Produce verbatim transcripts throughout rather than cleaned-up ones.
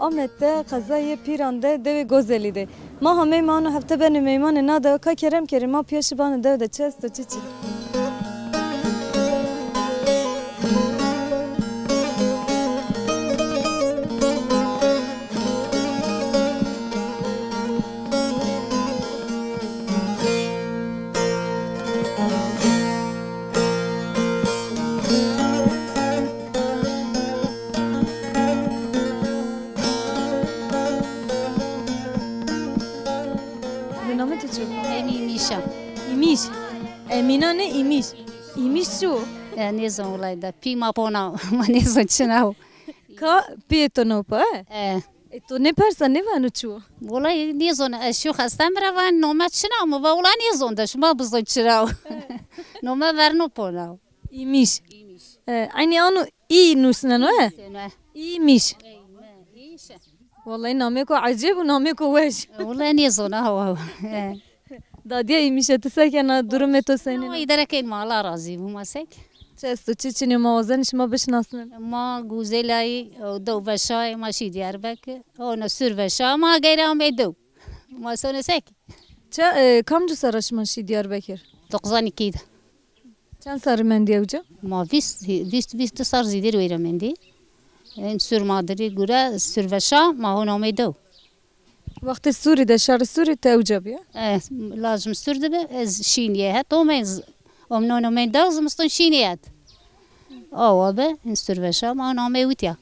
Amed de, qezayê Pîran de, dewê Gozelî de. Ma hamey ma ano hefte benê meymanê na dewe, ka kerem kerê ma pîya şi banê dewe de çi esto, çi çin. Bi namê tu çi? Em îmîş a. Îmîş. Emîna ne, îmîş. Îmîş çi o? E, nêzon wilay de. Pî ma pona, ma nêzon çina o. Ka pîyê to no pa, e? E. E, to nêpersa, nêvano çi o? Wilay nêzon, ez şîyo xeste mi ra van, nome çina o? Mi va wilay nêzon de, şima bizon çina o. Nome verno pona o. Îmîş. Îmîş. E, eynî ano î nusneno, e? Nusneno, e. Îmîş. Îmîş. Wellahî namêko ecêb û namêko weş. Wellahî nêzona hawa. Dadîya Îmîşe, ti se kena, durumê to senîn? Ama îdare kên ma, Allah razî bo, ma sek. Çi esto, çi çinî, ma wazenî şima bişinasnin? Ma Guzelayî, o, dew veşayê, ma şî Diyarbekir. Ona sur veşa, ma geyre amê dew. Ma sone sek. Ça, e, kamcî serra şima şî Diyarbekir? Doxzan iki de. Çend serrî mendî ewca? Ma vîst, vîst, vîst û di serr zîdêr weyra mendî. Ên sur ma dirî gure, sur veşa, ma hona omey dew. Wextê surî de, şerê surî ti ewca bîya? E, lajim sur de bi, ez şînîye het, omey z-, omnon omey dew, zimiston şînîye het. Awa bi, ên sur veşa, ma hona omey witya.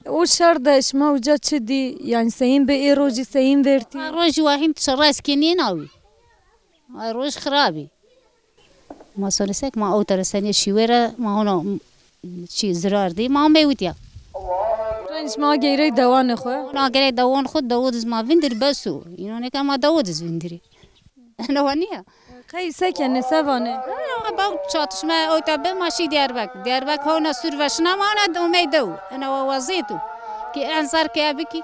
O şer de şima uca çi dî? Yanî seyîn bi ê rojî, seyîn vertî? A rojî wa hîn çi reskî nîna wî. A roj xirabî. Ma sonisek ma ew teresenê şîwê re ma hono çî zirar dî, ma amey witya. Rên şima geyrey dewanê xwu? Ona gerey dewan xwu, dewod iz ma vindir bes o. Îno nêka ma dewod iz vindirî. Ena wa nîya? Qey se kenê, se vanê? Ena wa baw çatişme ewta bi, ma şî Diyarbek. Diyarbek hewna sur veşina ma, ona omey dew. Ena wa wazêtu. Ki ensar ke bikî.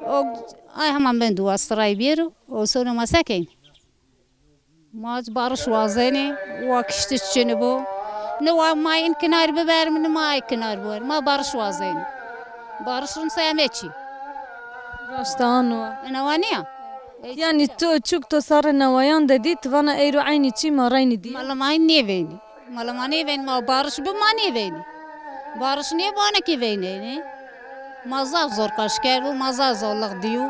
O, ay hema mendo wa siray bêro. O sono ma se keyn? Ma bariş wazenê, wa kiştiş çini bo. Ne wa ma in kinar biberim, ne ma ay kinar biberim. Ma bariş wazenê. Bariş rimsaya me çî. Raştan wa. Ena wa nîya? Yanî tu çuk to sarê newayan de dî, ti vana eyro eynî çî ma reynî dî. Mala ma eyn nêveynî. Mala ma nêveynî, ma bariş bi ma nêveynî. Bariş nêbo, ena kî veynenê. Ma zaf zor kaş kerdo, ma zaf zorlix dîyo.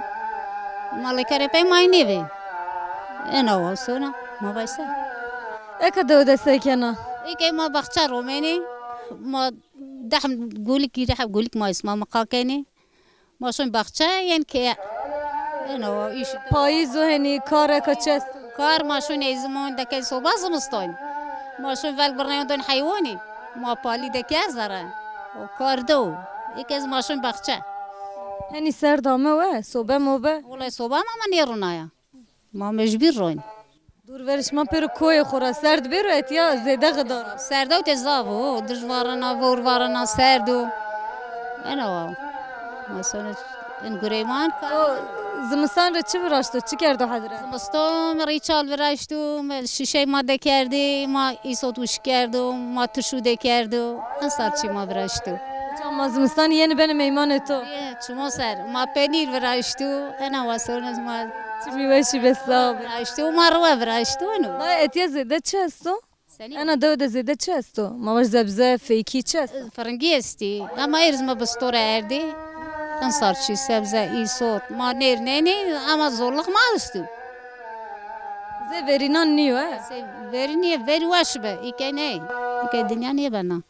Ma lê kerê pey ma nêveynî. Ena wa sona, ma vayse. Eka dewe de se kena? Eke ma baxça romenê, ma dehm gulik, rehb gulik ma îsma miqa kenê. Ma şon baxçe yen keye. Eno îş. Payîz o, henî kareka çi esto? Kar ma şon ey zimon de key soba zimiston. Ma şon vel birneyon don heywonî. Ma palî de keye zere. O kar do. Êk ez ma şon baxçe. Henî serd ame we, sobe mobe? Wulay soba ma ma nêrunaya. Ma mecbur ron. Dûr verê şima pêro koyê xo ra serd bêro, etiya zêde xidar o. Serdewte zaf o, dij varena, vor varena, serd o. Ena wa. Ma sonuç in gureyman ka. To zimistan ra çi viraşto, çi kerdo hedre? Zimiston mi rîçal viraşto, mi şişey ma dekerdê, ma îsot wişk kerdo, ma tişû dekerdo. En sar çî ma viraşto. Hocam, ma zimistan yenî benê meymanê to. Ye, çimo ser. Ma penîr viraşto. Ena wa sonuç ma Çimî weşî be, sağ ol. Viraşto, ma riwe viraşto, no. Ma etiya zêde çi esto? Senî? Ena dewe de zêde çi esto? Ma vaj zebze, feykî çi esto? Firingî estî. Ama êriz ma bistore erdî. Insar çî, sebze, îsot. Ma nêr nenî, ama zorlix ma esto. Zê verînan nîyo, e? Zê verî nîye, verî weş bi. Îke ney. Îke dinya nêbena.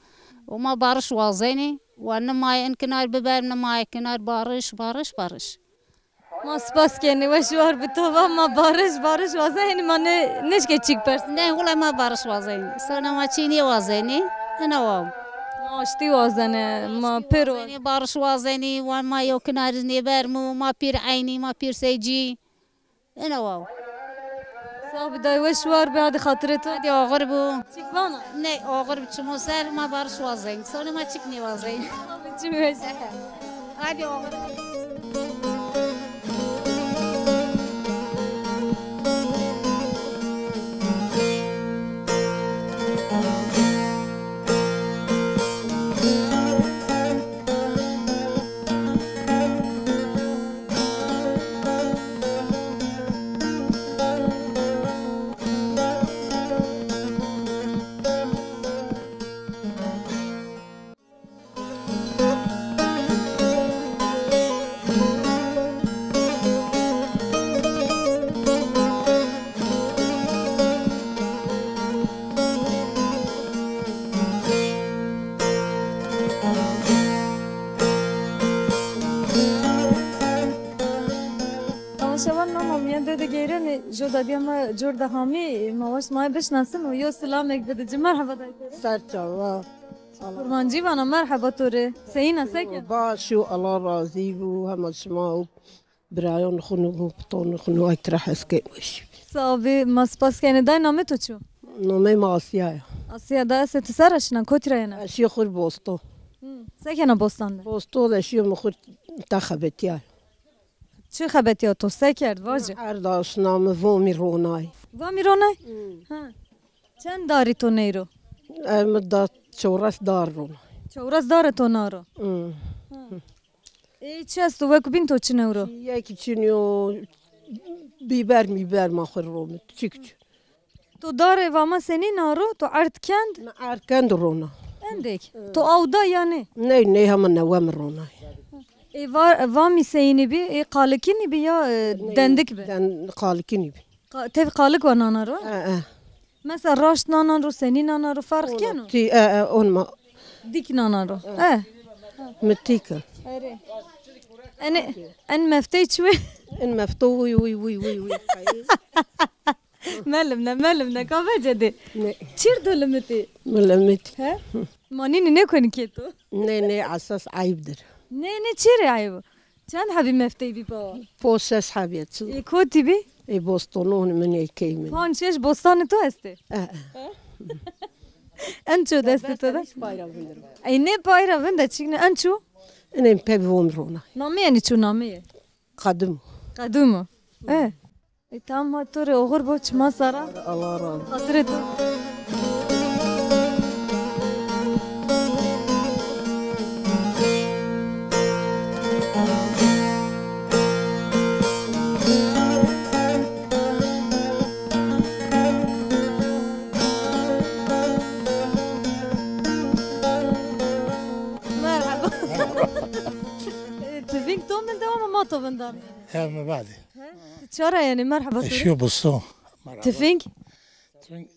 O ma bariş wazenî. Wa ni ma in kinar biber, ni ma kinar bariş, bariş, bariş. Ma spas kenê, weş û war bi to va, ma bariş, bariş wazenê, ma ne, nêşkê çîk pers. Ne, wulay ma bariş wazenê. Sana ma çî nêwazenê, ena wa. Ma aştî wazenê, ma pêro. Wazenê, bariş wazenê, wan ma yew kinarî nêbermû, ma pîr eynî, ma pîr seycî. Ena wa. Sağ bi dayê, weş û war bi, hadi xatirê to. Hadi oxir bu. Çîk vana? Ne, oxir bi çimo ser, ma bariş wazenê. Sonra ma çîk nêwazenê. Çimî weş. Hadi oğlum. De de geyrenê, jo dadîya ma cor de hamî, ma waşt ma bişnasin û yo silamek bide ci. Merheba dayê to rê. Ser çava. Kurmancî vana, merheba to rê. Seyîn a, se ke? Baş û, Allah razî bû, hema şima û birayon xun û piton xun û ay tira hes kên weş bî. Sağ bî, ma spas kenê. Dayê, namê to çi yo? Namê ma Asya ya. Asya, da estê ti ser ra şina, kotî ra yena? Ez şîyo xur bosto. Hı. Se kena bostan de? Bosto de şîyo mi xur ta xebetîya. Çi xebetîya to? Se kerd, vaje. Her da şina mi vomî ronay. Vomî ronay? Hı. Ha. Çend darî to ney ro? Ez mi da çewres dar ronay. Çewres darê to na ro? Hı. Ha. Ê, çi esto, wek bîn to çi newro? Yekî çinî yo, bîber mîber ma xwu romit, çik çi. To darê va ma senî na ro, to erd kend? Mi erd kend rona. Endêk. To aw da ya nê? Ney, ney, hema newe mi rona. Ê, va, va mî seyînî bî, ê, qalikînî bî ya, e, dendik bi? Den, qalikînî bî. Qa-, tev qalik wa nana ro? E, e. Mesela raşt nanan ro, senî nanan ro ferq keno? Tî, e, e, on ma. Dîk nanan ro. E. Mi tîk a. Erê. Ene, en meftey çi wê? En mefto wuy, wuy, wuy, wuy, wuy. Melim ne, melim ne, ka vece de. Ne? Çir do limitî? Mi limit. He? Ma nînî nêkonî kê to? Ne, ne, esas eyibdir. Ne, ne, çirê eyib o? Çend hebî meftey bî bawa? Po ses hebî ya, çi? Ê, kotî bî? Ê, bostonon min ê key min. Panc şeş bostanê to estê? E, e. En ço destê to de? Hiç payra vindir. Ey, nê payra vinde çik ne, en ço? Enê pê vom rona. Nameyê enî ço, nameyê? Qedimo. Qedimo. E. E, tamam, ha, to rê oxir bo, çima sara. Allah razı olsun. Xatirê to. Merhaba. E, ti vîng to vinda ama ma to vindarnê. He, mi vadî. He? Ti ça ra yenê? Merheba to rê. Eşîyo bosto. Ti vîng? Ti vîng.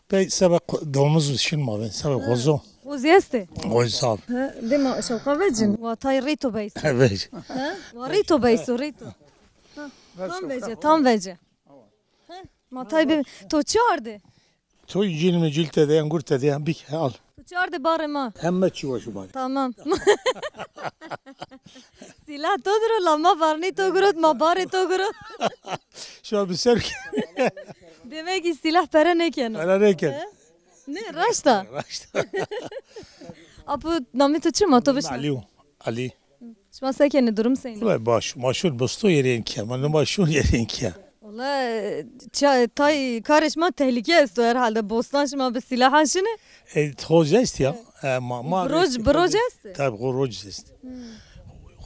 Pey seba ko-, domuz şin ma vên, seba xozo. Xozî estê? Xozî zaf. He, de ma şewqa vecin. Wa tay rîto beyso. Vec. He? Wa rîto beyso, rîto. Ha, tam vece, tam vece. He? Ma tay bi, to çi ardê? To cîl mi cîl tede, engur tede, bik al. To çi ardê barê ma? Heme çî wa şima. Tamam. Sîlah to dir o, la ma varnî to girot, ma barê to girot. Şima bi ser. Demek ki sîlah pere nêkeno. Pere nêken. He? Ne, raşt a? Raşt a. Apo, namê to çi ma to bişna? Alî yo. Alî. Şima se kenê, durum seyîn o? Wele baş, ma şûn bosto yerên kîya, ma nima şûn yerên kîya. Wele, ça-, tay karê şima tehlîke esto herhalde, bostan şima bi sîlahan şinê? E, xo zî est ya. E, ma, ma bi roc, bi roc est? Tabî, xo roc zî est. Hmm.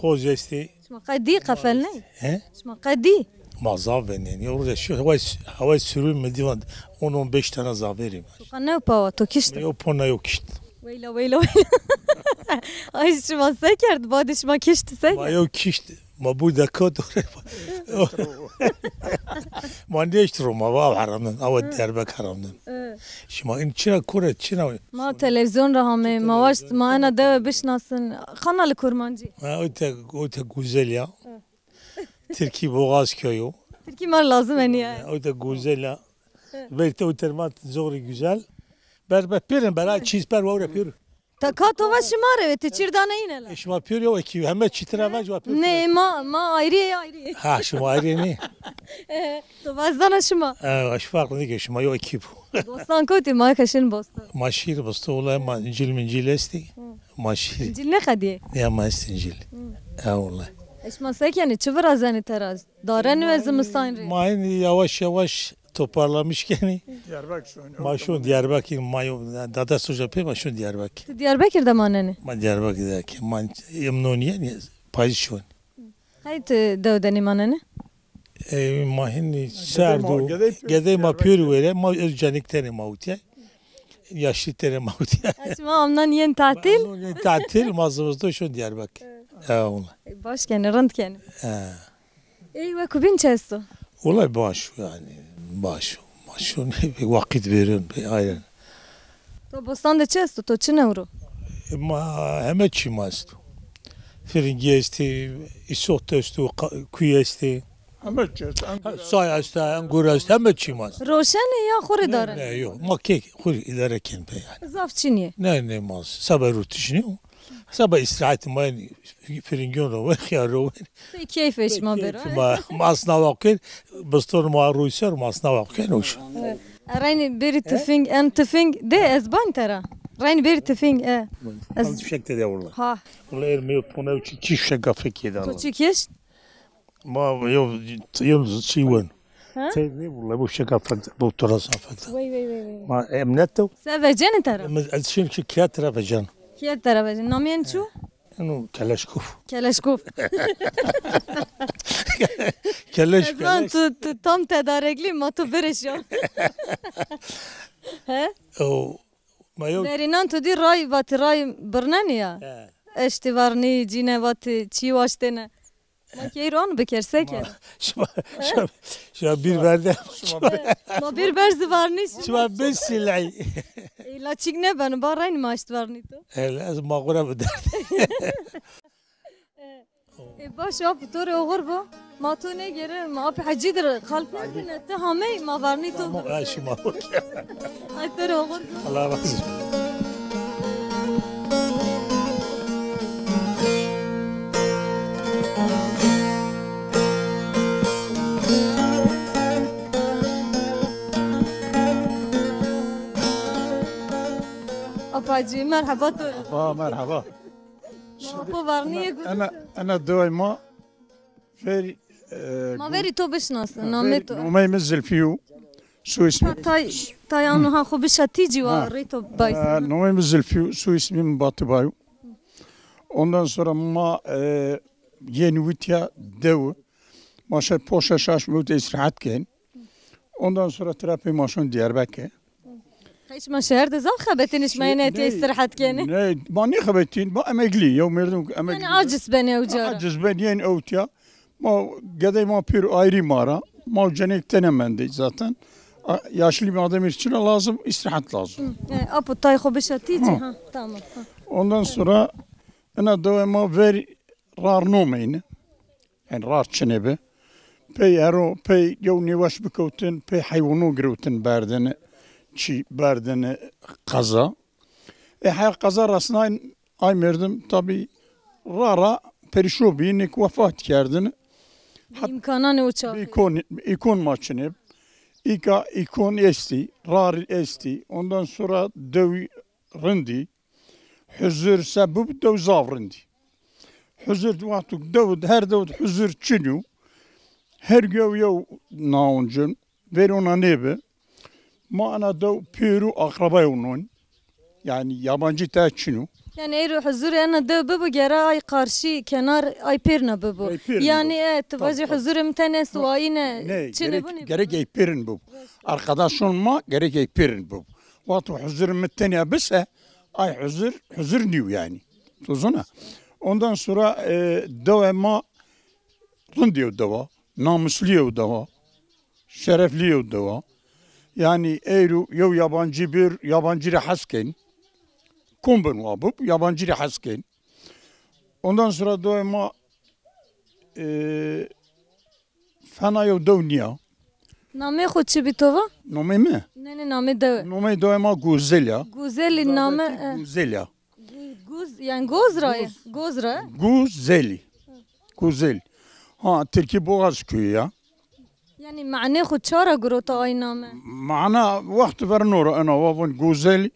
Xo zî estê. Şima qey dî qefel ney? He? Şima qey dî? Ma zaf venên. Ya orada şu hava, hava sürü mü divan on on beş tane zaf verî. Şuqa ne pawa to kişt? Yo pona yo kişt. Weyla, weyla, weyla. Ay, şima se kerd? Badê şima kişt se kerd? Ma yo kişt. Ma bu deka dore. Ma nêşt ro, ma va heramdin. Awa Diyarbek heramdin. Şima in çira kore, çira? Ma televîzyon ra hamê, ma waşt, ma ena dewe bişnasin. Kanalê kurmancî. Ha, o te, o te güzel ya. Tirkî Boğaz köyü. Tirkî ma lazim e nîya. O te güzel ya. Belki o termat zor güzel. Ber, ber pirin, bera çîz per, wawre pir. Ta ka to va şima rê ve, ti çir dane yine la. E, şima pir yo ki, heme çitira vec va pir. Ne, ma, ma ayrı, ayrı. Ha, şima ayrı ne? E, to va ez dana şima. E, aş fark ne ki, şima yo ekip. Bostan kotî, ma keşin bostan. Ma şîr bosto, wele ma cil min cil esti. Hı. Ma şîr. Cil ne qedî? Ya ma estin cil. Hı. Ha, wele. E, şima se kenî, çi virazenî teraz? Dare nû ez zimistan rê. Ma indi yavaş yavaş toparlamış kenî. Diyarbakır şûn. Ma şûn Diyarbakır, ma yo, dada soja pê ma şûn Diyarbakır. Ti Diyarbakır de manenî? Ma Diyarbakır de ke, ma emnoniye, payîz şûn. Qey ti dew de nêmanenî? E, ma hinî serd o. Gedey ma pêrî were, ma öz canik tenê ma utye. Yaşlı tenê ma utye. Şima amnan yên tatil? Amnan yên tatil, ma zimistan şûn Diyarbakır. Ha, wele. E, baş kenî, rind kenî. Ha. Ey, wekubîn çi esto? Wele baş o yanî, baş o. Ma şûn, waqit vêrûn, aynen. To bostan de çi esto? To çi newro? E, ma heme çî ma esto. Firingî estê, îsot esto, ka-, kuy estê. Heme çeşit, ha, engur, say esta, engur esta, heme çî ma esta. Roşenê ya xo rê dare? Ne, yo, ma kek xo rê îdare ken pe yanî. Zaf çinî yê. Ne, ne, ma seba rûtiş nîyo. Seba îstirahet ma, firingon ro, xiyar ro. Pê keyfê şima bero. Ma, ma asnawa ken, bistor ma rûy ser, ma asnawa ken hoş. Reynî bêrî tifing, en tifing de ez ban te ra. Reynî bêrî tifing, e. Ez fişek te de willa. Ha. Willa er mi yo pone çi, çi fişek fekê de. To çi kişt? Ma yo, yo çi wen. Ha? Te ne willa bu fişek fek, bu toras fek. Vey, vey, vey, vey. Ma emnet de. Se vecenî te ra? Ez şin ki kiyat ra vecan. Kiyat te ra vecan. Namîyen çu? Eno Keleşkov. Keleşkov. Keleş, Ezman, keleş. Tu, tu tam tedareklî, ma tu birêşa. He? O, ma yo. Verînan tu dî ray, vatî ray birnenî ya. He. Eştî varnî, cîne vatî çî waştêne. Ma keyr on biker, se ke? Ma, şima, şima, şima bir berde. Şima, ma bir berzi varnî şima. Şima bir silay. Ê, la çik nêbeno, ba reynî ma eşt varnî to. Hele ez ma xo ra bi derd. E, baş, apî to rê oxir bo. Ma to nêgêrê, ma apî Hecî dir qalpî bine, ti hamey ma varnî to. Tamam, ha, şima. Ay to rê oxir bo. Allah razı olsun. Apî Hecî, merheba to rê. Merheba, merheba. Ma apo varnîye gurî. Ena, ena deway ma verî, e, ma verî to bişinasin, namê to. Nomey mi Zilfî yo. Soyismî. Tay, tay ano ha xo bişa tî cî wa rê to bay. E, nomey mi Zilfî yo, soyismî mi Batibay yo. Ondan sonra ma, e, yenî witya dew. Ma şer poşa şaş mi wit îstirahat ken. Ondan sonra tira pey ma şon Diyarbekir. Qey şima şeher de zaf xebetînî, şima yenê ti îstirahat kenî? Ne, ma nêxebetîn, ma emeklî, yew merdim emeklî. Yanî aciz benê ew ca ra. Aciz ben, yen ewtya. Ma gedey ma pêro ayrî ma ra. Ma cenêk tenê mendê zaten. A, yaşlı bir adam için lazım, istirahat lazım. Hı, e, apo tay xo bişa tî cî, ha, tamam. Ha. Ondan sonra ena dewe ma ver rar nomeyni. Yanî rar çinê bi. Pey ero, pey yew nêweş bikewtin, pey heywano girewtin berdini, çî berdini qeza. E, heya qeza resnayn ay merdim tabî ra ra perîşo bî, nik wefat kerdin. Hat-, îmkananê o çaxî. Îkon, îkon ma çinê bi. Îka îkon estî, rar estî. Ondan sonra dewî rindî. Huzur se bib dew zaf rindî. Huzur wexto dew, her dew huzur çin o. Her yew yew naoncin, ver ona nêbi. Ma ena dew pêro akrabayê onon. Yanî yabancî te çin o. Yanî êro huzur ena dew bibo, gere ay qarşî, kenar ay pêrna bibo. Ay pêrna bibo. Yanî, e, ti vajî huzurê mi tenê est, wayîne, çinê bunî. Gerek ey pêrin bibo. Arkadaşon ma gerek ey pêrin bibo. Wexto huzurê mi tenê bise, ay huzur, huzur nîyo yanî. To zona. Ondan sonra, e, dewe ma rindî yo dewa, namuslî yo dewa, şereflî yo dewa. Yanî êro yew yabancî bir, yabancî rê hes kên. Kom bin wa bib, yabancî rê hes kên. Ondan sonra dewe ma, e, fena yew dew nîya. Namê xo çi bî to va? Nomê mi? Nê, nê, namê dewe. Nomê dewe ma Guzel ya. Guzelî name, e. Guzel ya. Gu-, guz, yanî goz ra ye? Goz. Goz ra ye? Guzelî. Guzel. Ha, Tirkî Boğaz köyü ya. Yanî manê xo ça ra girota ay name? Mana wext ver no ra ena wa von Guzel,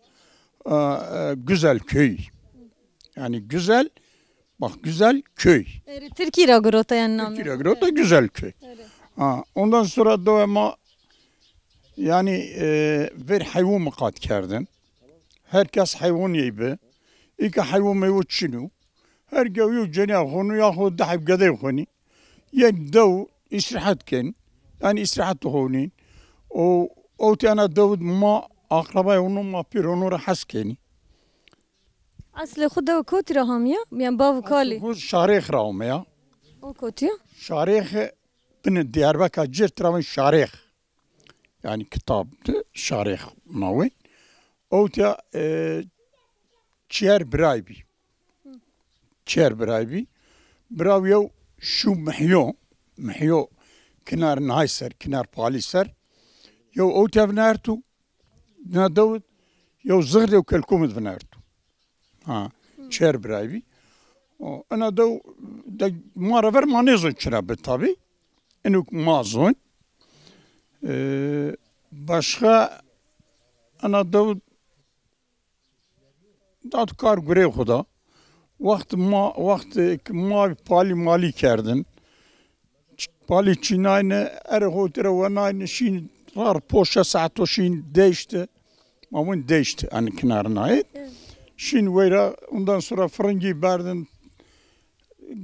e, e, güzel köy. Yanî güzel, bak, güzel köy. Erê, Tirkî ra girota yanî name. Tirkî ra girota, güzel köy. Erê. Ha, ondan sonra dewe ma yanî, e, ver heywan miqat kerdin. Her kes heywan yey bi. Îka heywan meywan çin o. Her yew yew cenîya xo nî, ya xo di heb gedey xo nî. Yen dew îstîrehet kên. Yanî îstîrehet xo nîn. O, o tena dew ma akrabayê ono, ma pêr ono ra hes kenî. Eslê xo dew kotî ra hamîya? Yanî bav û kalî? Eslê xo Şarêx ra ame ya. O kotî ya? Şarêx binê Diyarbekir cir tira vên Şarêx. Yanî kitab de Şarêx nawên. Ewtya, e, çiyer biray bî. Çiyer biray bî. Biraw yew şû Mihyo. Mihyo kinar Nay ser, kinar Palî ser. Yew ewte vinertu, na dew id, yew Zixrîd, yew Kelkum id vinertu. Ha, çer biray bî. O, ina dew de ma ra ver ma nêzon çira bi tabî. Ino ma zon. E, başka ina dew dat kar gurê xwu da. Wext ma, wext ma palî malî kerdin. Ç-, palî çînayne, erê hotire wenayne, şîn rar poşe saeto şîn deşti. Ma vun deşt, yani kinarına ait. Evet. Şîn weyra, ondan sonra firingî berdin,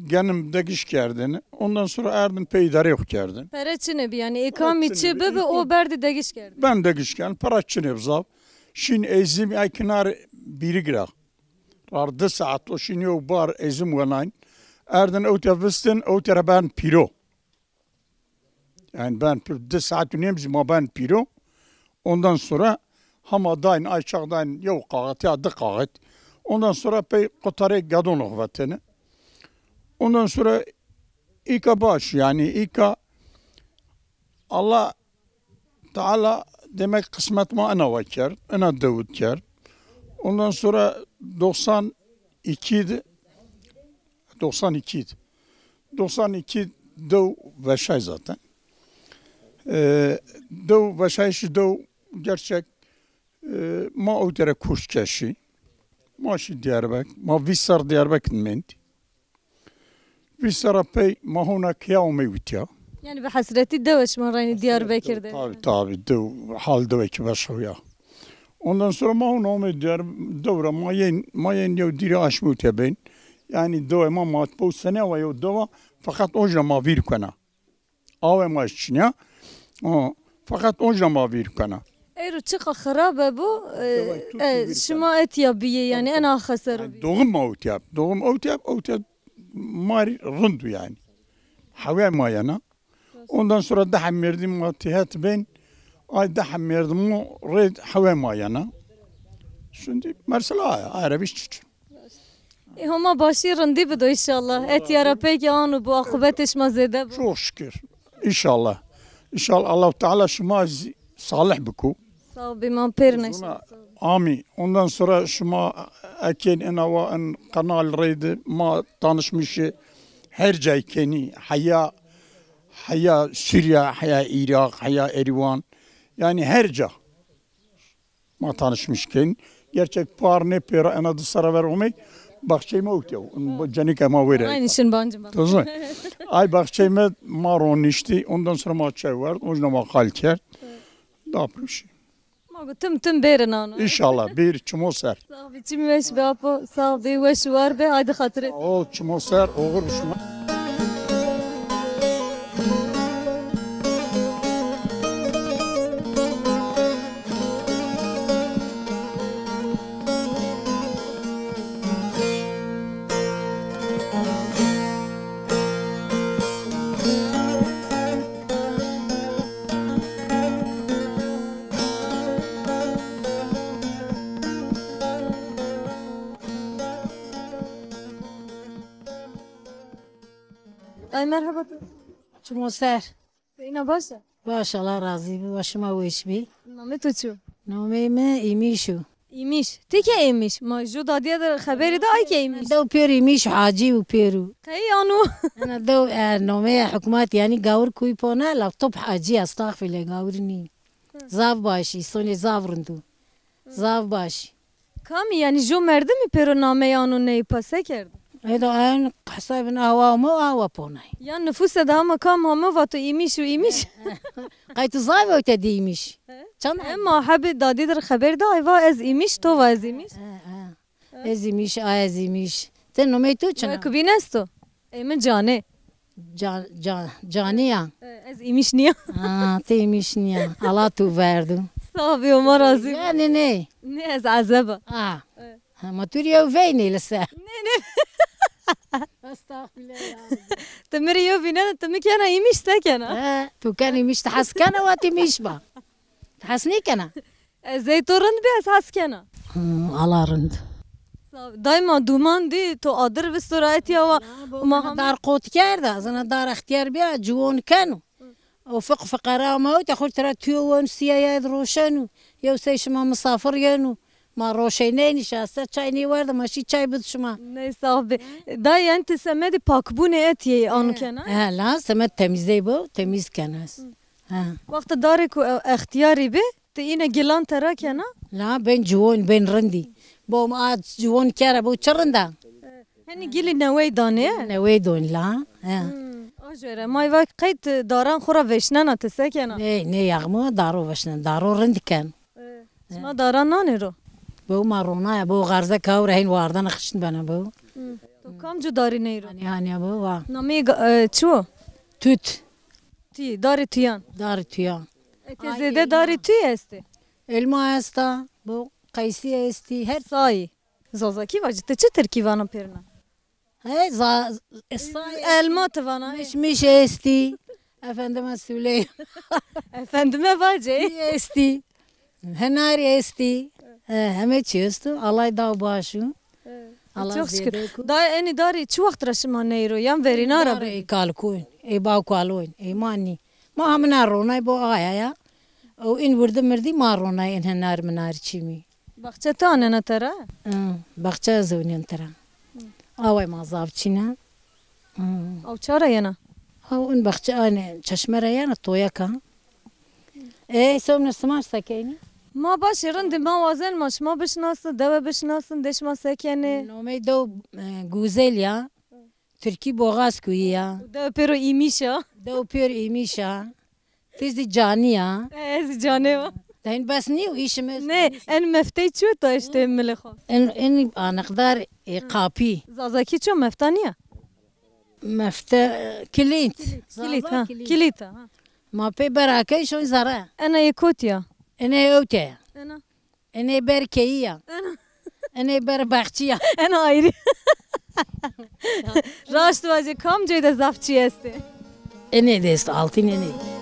genim degiş kerdin. Ondan sonra erdin pey idarê xwu kerdin. Pere çinê bi, yani ê kamî çi bibi, o berdi degiş kerdin. Ben degiş kerdin. Para çinê bi zaf. Şîn ezim ay kinar bîrig ra. Rar di saet o şîn yew bar ezim wenayn. Erdin ewte vistin, ewte ra ben pîro. Yani ben pîr-, di saet û nêm zî ma ben pîro. Ondan sonra hama dayn, ay çax dayn yew qaxet ya di qaxet. Ondan sonra pey qutarê gadon xwu vetêne. Ondan sonra îka baş, yani îka Allah Teala demek kısmet ma ina wa kerd, ina dew id kerd. Ondan sonra doksan iki di, doksan iki di. Doksan iki dew veşay zaten. E, dew veşayişî dew gerçek, e, ma ewte ra koşt ke şî. Ma şî Diyarbek, ma vîst serr Diyarbekir id mendî. Vîst serra pey ma hona kiya omey witya. Yani bi hesretî dewe şima reynî Diyarbekir de. Tabi, tabi, dew, hal dewe ki beşew ya. Ondan sonra ma hona omey Diyar-, dew ra ma yên, ma yên yew dîrê aşmî witya bên. Yani dewe ma ma po sene wa yew dewa, fakat onca ma vîr kena. Awe ma çinya. O, fakat onca ma vîr kena. Eyro çiqa xirabe bo, e, e, şima etiya biyê, yani ena xeser biyê. Doğum ma ewtiyab. Doğum ewtiyab, ewtiyab ma rî rind o yani. Hewe ma yena. Ondan sonra daha merdim ma tihet ben. Ay daha merdim o red hewe ma yena. Şimdi mesela ay, ay reviş çiçin. Ê Homa başî rindî bido înşallah. Etîya ra pey kî ano bo, aqibetê şima zêde bo. Çok şükür. İnşallah. İnşallah Allahu Teala şima zî salih biko. Sağ ol, bî ma pêr neşe. Amî. Ondan sonra şima ekên ina wa in kanal reydi ma tanışmışı her cay kenî. Heya, heya Suriye, heya Irak, heya Erivan. Yani her ca. Ma tanışmış kên. Gerçek par ne pêra ena di serra ver omey. Baxçey ma ewtya. Cenike ma wêre. Aynı şin bancı bak. Tozun. Ay baxçey me ma roniştî. Ondan sonra ma çay ward. Onca ma qal kerd. Da pişî. Ma go tim tim bêrin ano. İnşallah bir çimo ser. Sağ ol, çim weş be apo. Sağ ol, bê weş û war be. Haydi xatirê. Sağ ol, çimo ser. Oğur şima. Ay merhaba. Çimo ser. Zeyna baş a? Baş, Allah razî bi. Wa şima weş bî. Namê to çi yo? Nameyê mi Îmîş o. Îmîş. Ti ke Îmîş? Ma ju dadîye de xeberî de ay ke Îmîş. Dew pêr Îmîş, Hacî û pêrû. Qey ano? Ena dew, e, nameyê hukmat, yanî gawir kuy pona, la top Hacî, estağfirullah, gawir nî. Zaf baş, îsonê zaf rind o. Zaf baş. Kamî, yanî jo merdimî pêro nameyê ano ney pa se kerdo? Eda en hesabin awa amo awa ponay. Ya nifuse de hama kam hama vato Îmîş û Îmîş. Qey tu zaf ewte di Îmîş. He? Çand? Ema hebê dadî dir xeber da, ay va ez Îmîş, to va ez Îmîş. He, he. Ez Îmîş, a ez Îmîş. Ti nomey to çi na? Kubîn esto? Ê min Canê. Ca-, ca-, Canî ya. E, ez Îmîş nîya. Ha, ti Îmîş nîya. Allah tu verdu. Sağ ol, ma razî. Ya ne ne? Ne ez ezeba. Ha. E. Ha, ma tu yew veynê li ser. Ne ne. Estağfirullah ya. Ti mi rê yew vînena, ti mi kena Îmîş, se kena? He, tu ken Îmîş, ti hes kena wa ti Îmîş ba. Ti hes nêkena? Ez ey to rind bî, ez hes kena. Hı, Allah rind. Dayma duman dî, to adir visto ra etîya wa. Ma dar qot kerda, zana dar extîyar bîya, ciwon keno. O fiq fiqera ma ewte xo tira tüyo wen siya ya roşenu. Yew sey şima misafir yenu. Ma roşeyneynî şasta çay nêwerda ma şî çay bid şima. Ney sax bê. Dayê, yanî ti semedê pakbûnê etîyê an kena? He la, semed temîzey bo, temîz kena ez. He. Wexta darê ku e-, extîyarî bê, ti îne gilan tera kena? La, bên ciwon, bên rindî. Bo ma a ciwon kera bo çi rinda? Henî gilî newey danê? Newey don la. He. Hmm. A jêre may vak qey ti daran xo ra veşnena, ti se kena? Nê, nê yaxmo daro veşnen, daro rind ken. E, şima daran nanê ro? Bo ma ronaya, bo xarze kawra hên wardana xişn bena bo. Hmm. To kamcu darî ney ro? Hani hani bo wa. Namê ga- e, çi wo? Tut. Tî, darê tîyan. Darê tîyan. Eke zêde darê tî estê? Elma esta, bo qeysî estî, her. Sayî. Zazakî vacî, ti çi tirkî vana pêrine? He, za, e, sayî. Elma ti vana. Mişmiş estî. Efendime söyleyeyim. Efendime vacê. Tî estî. Henarî estî. He, heme çî esto. Allay daw baş o. He. Allah çok şükür. Zêde ku. Da enî darî çi wext ra şima neyro? Yan verîna ra? Darî ê kalkoyn, ê bawkaloyn, ê ma nî. Ma hamina ronay bo aya ya. O în wirdi mirdî ma ronay în henar minar çîmî. Baxçe ti anena tera? Hı, baxçe ez oynên tera. Away ma zaf çîna. Hı. Aw ça ra yena? Aw în baxçe ane çeşme ra yena toyaka. E, somne sima sekeynî? Ma başê rindî, ma wazen ma şima bişinasin, dewe bişinasin, dê şima sekenê. Nomey dew, e, Guzel ya. Tirkî Boğaz kuyî ya. Dew pêro îmîş a. Dew pêro îmîş a. Ti zî canî ya. E, ez zî canê wa. Deyn bes nîyo, îşim ez. Ne, en meftey çi to eştê milê xo? En, en anıqdar, e, kapî. Zazakî çi mefta nîya? Mefte, e, kilît. Kilît, ha. Kilît, ha. Ma pê berakey şoy zere. Ena yê kotî ya? Ena yê ewte ya. Ena. Enê ber keyî ya. Ena. Enê ber baxçî ya. Ena ayrî. Raşt vacê, kam cey de zaf çî estê? Enê de est, altîn enê.